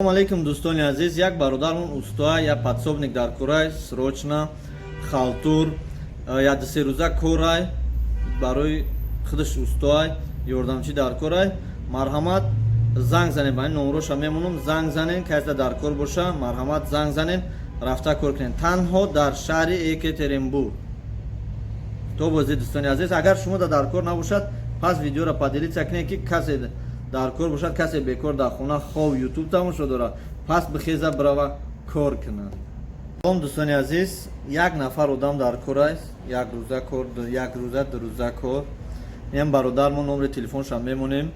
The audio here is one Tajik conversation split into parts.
Салому алейкум, дӯстони азиз. Як бародармон устоа, як подсобник дар корай, срочно, халтур, як 2-се рӯза корай, барои худаш устоай, ёрдамчӣ дар корай. Марҳамат, занг занен ба ин номроша мемонам, занг занен, касе дар кор боша, марҳамат, занг занен, рафта кор кунен. Танҳо дар шаҳри Екатеринбург. То бозӣ, дӯстони азиз, агар шумо дар кор набошад, пас видеоро поделиться кунед, ки касе дар кор бошад, касе бекор дар хона хов Ютуб тамошо дорад, пас бихеза, бирава, кор кунад. Салом, дӯстони азиз, як нафар одам дар кор аст, як рӯза кор, як рӯза, 2 рӯза кор. Ин бародармо номери телефоншам мемонем,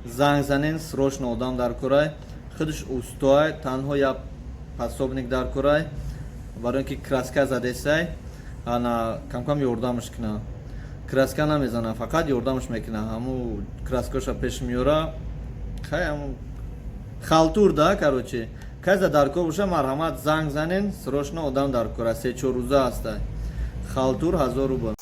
занг занен, срочно одам дар корай, худаш устоай, танҳо як подсобник дар корай, барои ин ки краска задесай, ана камкам ёрдамаш кунад. Краска намезана, фақат ёрдамаш мекунад, ҳаму краскаша пеш меёра, хай, ҳаму халтур да. Короче, касе дар кор боша, марҳамат, занг занен, срочно одам дар кора, 3-4 рӯза ҳастай, халтур 1000 рубл.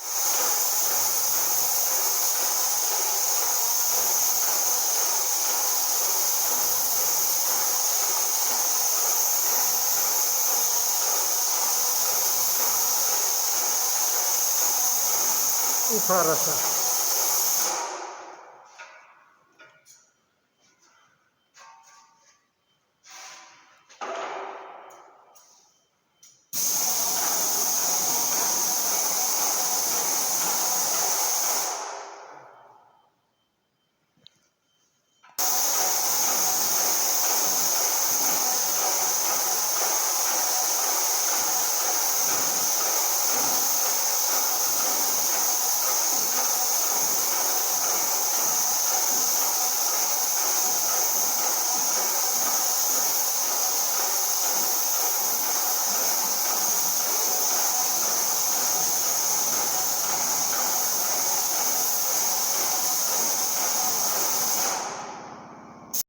Упараса.